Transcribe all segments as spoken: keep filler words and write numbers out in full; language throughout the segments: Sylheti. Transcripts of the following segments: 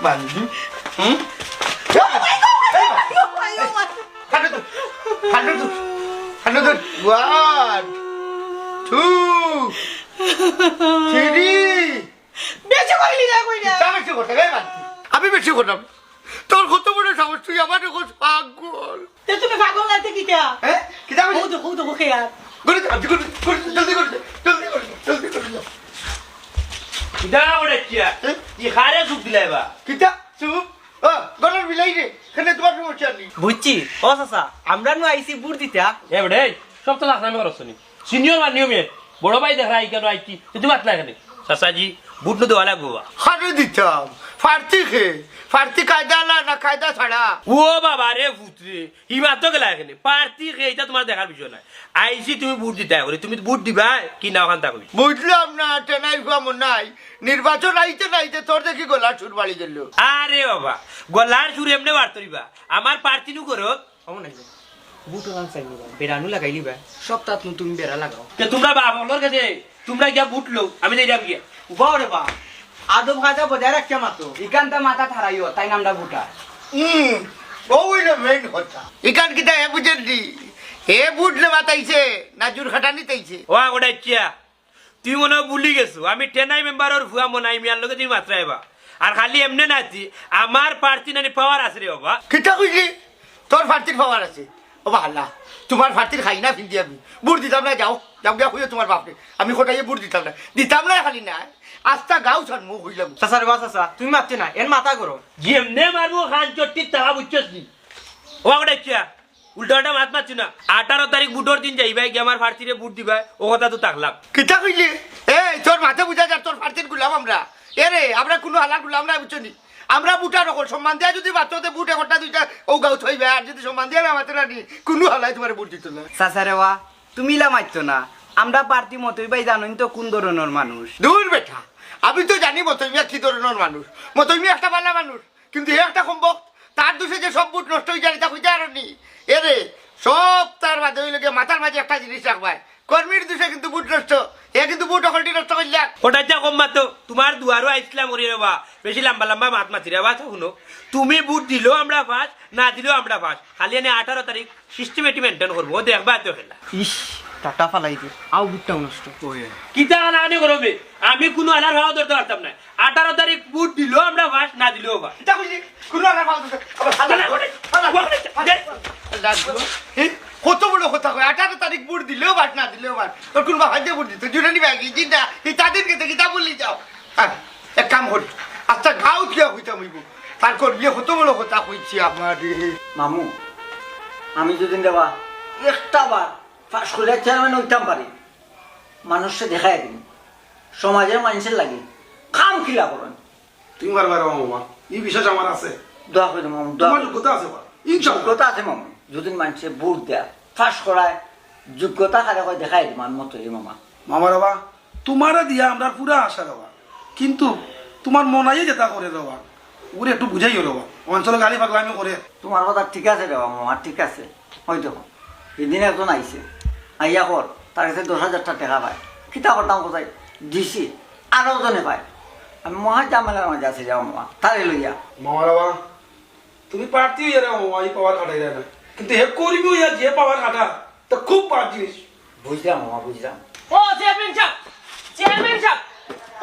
বান্ধি। হুম? খাটো তো, খাটো তো, খাটো তো। One, two, three। বেশি কইলি না, কই না। কিতা বেশি করতে, এই বান্ধি? আমি বেশি করলাম? তোর কত বড় সাহস, তুই আমার এখন পাগল। তে তুমি পাগল নাইতে কিতা? হ্যাঁ? কিতা কইলি? কও তো, কও তো, কও কে আর? গুলি তো, গুলি, গুলি, জলদি গুলি, জলদি গুলি, জলদি গুলি। কিতা ওরে কিয়া? হ্যাঁ? ই খারে সুখ দিলাই বা? কিতা? চুপ। ও, ঘরর বিলাই রে, এখানে তোমার সমস্যা নেই। বুঝছি। ও চাচা, আমরা নু আইছি ভোট দিতা। এ বেটা, এই, সব তো লাখনামি করছ নি। Senior বা নিয়মে, বড় ভাই দেখরা আইকা নু আইকি, তুই মাত না এখানে। চাচাজি, ভোট নু দেওয়া লাগবো বা? খারে দিতাম। প্রার্থী খে? প্রার্থী কায়দা আলা না কায়দা ছাড়া? ও বাবা রে পুত রে, ই মাত তো গেলা এখানে। প্রার্থী খে, ইটা তোমার দেখার বিষয় নায়। আইছি তুমি ভোট দিতায় করি, তুমি ভোট দিবায় কি না ওখান থাকবি? বুঝলাম না, টেনাই ফুয়া মনাই। নির্বাচন আইতে নাইতে তোর দেখি গলার সুর বাড়ি গেল। আরে বাবা, গলার সুর এমনে বার তরিবা। আমার প্রার্থী নু করো। ও নাই, ভোট ওখান চাই নিবা, বেড়ানু লাগাই নিবা। সব তাত নু তুমি বেড়া লাগাও। কে তোমরা বাপ অকলর কাছে, তোমরা গিয়া ভোট লও, আমি যাইরাম গিয়া। উবাও রে বা, আদব কায়দা বজায় রাখিয়া মাতো। ইখানতা মাথা ঠারাইও, তাইন আমরা ভোটার। হুম, ও অইল main কথা। ইখান কিতা হে বুঝেন নি? হে ভোট নেওয়াত আইছে, না জুর খাটানিত আইছে? ও আগোটা ইচ্ছা, তুই মনে হয় ভুলি গেছো, আমি টেনাই মেম্বারর ফুয়া মনাই মিয়ার লগে তুমি মাতরায় বা। আর খালি এমনে নাতি, আমার প্রার্থী নানি power আছে রে বাবা। কিতা কইলি? তোর প্রার্থীর power আছে? ও বা হাল্লা, তোমার প্রার্থীর খাই না ফিন্দি আমি। ভোট দিতাম না, যাও, যাও গিয়া কইও তোমার বাপরে। আমি কটাইয়ে ভোট দিতাম না। দিতাম না খালি না, আস্তা গাঁও ছাড়মু কইলাম। চাচা রে বা চাচা, তুমি মাততে না, এন মাথা গরম। যেমনে মারমু খান চট্টির টাকা বুঝছস নি? ও আগোটা ইচ্ছা, উল্টা উল্টা মাত মাতছু না। আঠারো তারিখ ভোটর দিন যাইবায় গিয়া আমার প্রার্থীরে ভোট দিবায়, ও কথা তো থাকলাম। কিতা কইলি? এই, তোর মাতে বুঝা যার তোর প্রার্থীর গুলাম আমরা। এ রে, আমরা কুনু হালার গুলাম নায়, বুঝছো নি? আমরা ভোটার অকল, সম্মান দিয়া যুদি মাতো তে ভোট একটা দুইটা ও গাঁওত অইবা, আর যুদি সম্মান দিয়া না মাতো না নি, কুনু হালায় তোমারে ভোট দিতো না। চাচা রে বা, তুমি ইলা মাততো না। আমরা প্রার্থী মতই ভাই জানোইন তো কুন ধরনর মানুষ। দূর বেটা, আমি তো জানি মতই মিয়া কি ধরনর মানুষ। মতই মিয়া একটা ভালা মানুষ। কিন্তু হে একটা কমবখত, তার দোষে যে সব ভোট নষ্ট অই যায়, ইতা কইতে পারো নি? এ রে, সব তার বাদে অইলো গিয়া মাথার মাঝে একটা জিনিস রাখবায়, কর্মীর দোষে কিন্তু ভোট নষ্ট, হে কিন্তু ভোট অকলটি নষ্ট করিলাক। ওটা যা কম মাতো, তোমার দুয়ারো আইছলাম করি রে বা, বেশি লম্বা লম্বা মাত মাতি রে বা, তো হুনো, তুমি ভোট দিলেও আমরা পাস, না দিলেও আমরা পাস, খালি এনে আঠারো তারিখ system এটি maintain করবো, ও দেখবা তো খেলা। ইস, টাটা ফালাই দে, আও ভোটটাও নষ্ট। কিতা কানাকানি করবে? আমি কুনু আলার ভাও ধরতে পারতাম না। আঠারো তারিখ ভোট দিলেও আমরা পাস, না দিলেও পাস। কিতা কইলি? কুনু আলার ভাও ধরতে, আবার হালা, হালা, হালা, হালা। এ, কত বড় কথা কয়, আঠারো তারিখ ভোট দিলেও পাস, না দিলেও পাস। তোর কুনু বাবা যে ভোট দিত, জুড়ে নিবে আগে, জিন্দা, এই তাদের গেছে কিতা বললি যাও। হ্যাঁ, এক কাম করি, আচ্ছা, গাঁও গিয়া কইতাম অইবো। তার কর্মী কত বড় কথা কইছি আমার। মামু, আমি যদি দেবা একটা বার পাস করিয়া চেয়ারম্যান অইতাম পারি, মানুষরে দেখাই দিমু, সমাজর মানষর লাগি কাম কিলা করইন। তুমি পারবায় রে মামা, ই বিশ্বাস আমার আছে। দোয়া করি মামু, দোয়া তোমার করি। যোগ্যতা আছে বা? ইনশাআল্লাহ। যোগ্যতা আছে মামু, যদি মানষে ভোট দেয়, পাস করায়, যোগ্যতা কারে কয় দেখাই দিমু, আমি মতো রে মামা। মামা রে বা, তোমারে দিয়া আমরার পুরা আশা রে বা, কিন্তু তোমার মনাইয়ে যেটা করে রে বা, ওরে একটু বুঝাইও রে বা, অঞ্চলে গালি পাগলামি করে। তোমার কথা ঠিক আছে রে বা মামা, ঠিক আছে। ওই দেখো, হিদিন একজন আইছে, আইয়া কর, তার গেছে দশ হাজার টেকা পায়। কিতা করতাম কোথায়? দিছি, আরো জনে পায়। আমি মহা ঝামেলার মাঝে আছি রে মামা, তারে লইয়া। মামা রে বা, তুমি প্রার্থী অইয়া রে মামা, ই power খাটাইরায় না, কিন্তু হে কর্মী অইয়া যে power খাটা, তা খুব বাদ জিনিস। বুঝলাম মামা, বুঝলাম। ও চেয়ারম্যান সাব, চেয়ারম্যান সাব,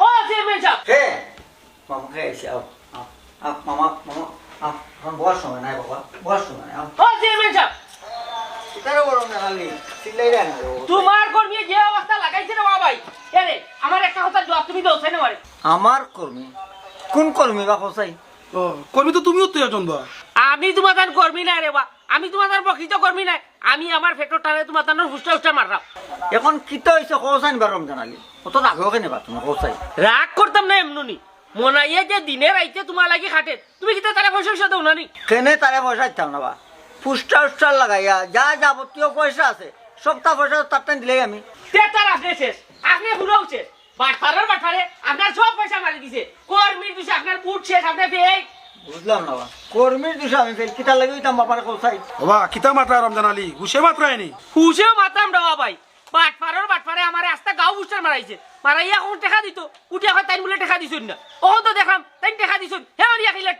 ও চেয়ারম্যান সাব। হে, মামা, হে, এসে আও, আও, আও, মামা, মামা, আও, এখন বওয়ার সময় নাই বাবা, বওয়ার সময় নাই, আও। ও চেয়ারম্যান সাব। ইতারে বড় মেলালি, চিল্লাইরায় না রে। তোমার কর্মী যে অবস্থা লাগাইছে রে বাবা ভাই, এরে, আমার একটা কথার জবাব তুমি দেও, চাই না মারে। আমার কর্মী? কোন কর্মী বা কোথায়? ও, কর্মী তো তুমিও তো একজন বা। আমি তোমার তান কর্মী নায় রে বা, আমি তোমার তান প্রকৃত কর্মী নায়। আমি আমার পেটর টানে তোমার তানর হুষ্টা হুষ্টা মাররাম। এখন কিতা অইছে কও চাইন বা রমজান আলী? অত রাগ অয় কেনে বা তুমি কও চাইন? রাগ করতাম না এমননি। মনাইয়ে যে দিনে রাইতে তোমার লাগি খাটে, তুমি কিতা তারে পয়সা পয়সা দেও না নি? কেনে তারে পয়সা দিতাম না বা? ফুস্টার উস্টার লাগাইয়া যা যাবতীয় পয়সা আছে, সবটা পয়সা তার টাইম দিলাই আমি। তে তার আপনি শেষ, আপনি পুরাও শেষ। বাটপারর বাটপারে আপনার সব পয়সা মারি দিছে। কর্মীর দোষে আপনার ভোট শেষ, আপনি ফেল। বুঝলাম না বা। কর্মীর দোষে আমি ফেল? কিতার লাগি অইতাম বাপারে কও চাই? বাবা, কিতা মাতরা রমজান আলী? হুশে মাতরায় নি? হুশেও মাতরাম রে বা ভাই। বাটপারর বাটপারে আমারে আস্তা গাঁও বুস্টার মারাইছে। মারাইয়া এখন টেকা দিত। উঠিয়া কয় তাইন বুলে টেকা দিছইন না। অখন তো দেখলাম তাইন টেকা দিছইন। হে অনিয়া কিলা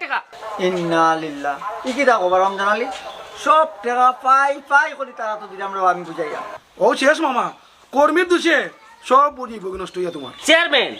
ইন্না লিল্লাহ। ই কিতা কও বা রমজান আলী? সব টেকা পাই পাই করি তারা তো দিলাম রে বা আমি বুঝাইয়া। ও শেষ মামা, কর্মীর দোষে সব বুঝি বগি নষ্ট হইয়া তোমার। চেয়ারম্যান,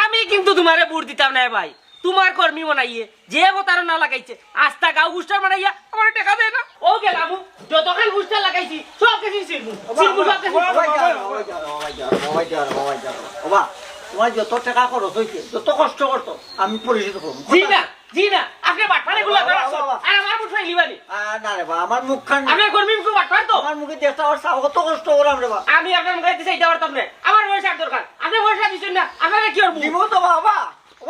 আমি কিন্তু তোমারে ভোট দিতাম না ভাই। তোমার কর্মী বানাইয়া যে প্রতারণা লাগাইছে, আস্তা গাঁও পোস্টার বানাইয়া আমারে টেকা দেয় না। ও গেলাম, যতখান পোস্টার লাগাইছি সব কিছু ছিড়মু, ছিড়মু সব কিছু। বাবা, বাবা, বাবা, বাবা, বাবা, বাবা, বাবা, বাবা, বাবা, তোমার যত টেকা খরচ হইছে, যত কষ্ট করছো, আমি পরিশোধ করবো। জি না, জি না, আপনি বাটপার এগুলা বাবা, বাবা, বাবা। আর আমার মুখ ফাইলিবানি। আ, না রে বা, আমার মুখ খান আপনার কর্মী মুখে বাটপার তো। আমার মুখে দেখতে আবার সাহস, কত কষ্ট করলাম রে বা। আমি আপনার মুখে দিতে চাইতে পারতাম না। আমার পয়সার দরকার। আপনি পয়সা দিচ্ছেন না, আপনারা কি করবো? দিমু তো বাবা,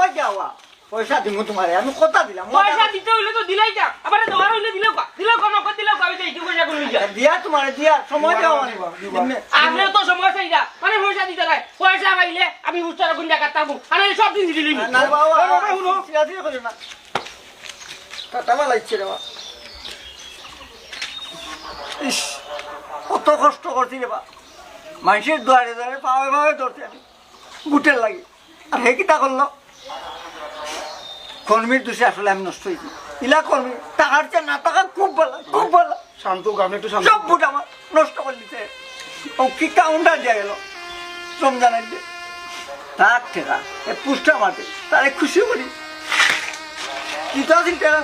ওই যাওয়া। পয়সা দিমু তোমারে, আমি কথা দিলাম। পয়সা দিতে হইলে তো দিলাই যা। আবার দেওয়ার হইলে দিলেও কা, দিলেও কা, নগদ দিলেও কা, আমি তো এই পয়সা কোনো যা। আচ্ছা, দিয়া তোমারে দিয়া, সময় দেওয়া মানে। দিমু, দিমু। এমনি আপনি তো সময় চাই যা, মানে পয়সা দিতে নাই। পয়সা পাইলে আমি উচ্চার কোন জায়গা থাকবো। আর এই সব দিন দিলি। না, না, বাবা, বাবা, বাবা, শুনো। সিরা সিরা করিও না। টাটা মালা ইচ্ছে রে বাবা। ইস, কত কষ্ট করছি রে বাবা। মানুষের দুয়ারে দুয়ারে পাওয়ে পাওয়ে ধরছি আমি। ভোটের লাগি। আর হে কিতা করলো? কর্মীর দোষে আসলে আমি নষ্ট হয়েছি। ইলা কর্মী, টাকার চেয়ে না টাকা খুব ভালো, খুব ভালো। শান্ত হোক, আপনি একটু শান্ত সব হোক। ভোট আমার নষ্ট করে দিতে। ও কি কাউন্টার দিয়ে গেল? রমজান আলী। তার টেকা, এ পুষ্টা মাঠে, তারে খুশি করি। কিতা আছিল টেকা?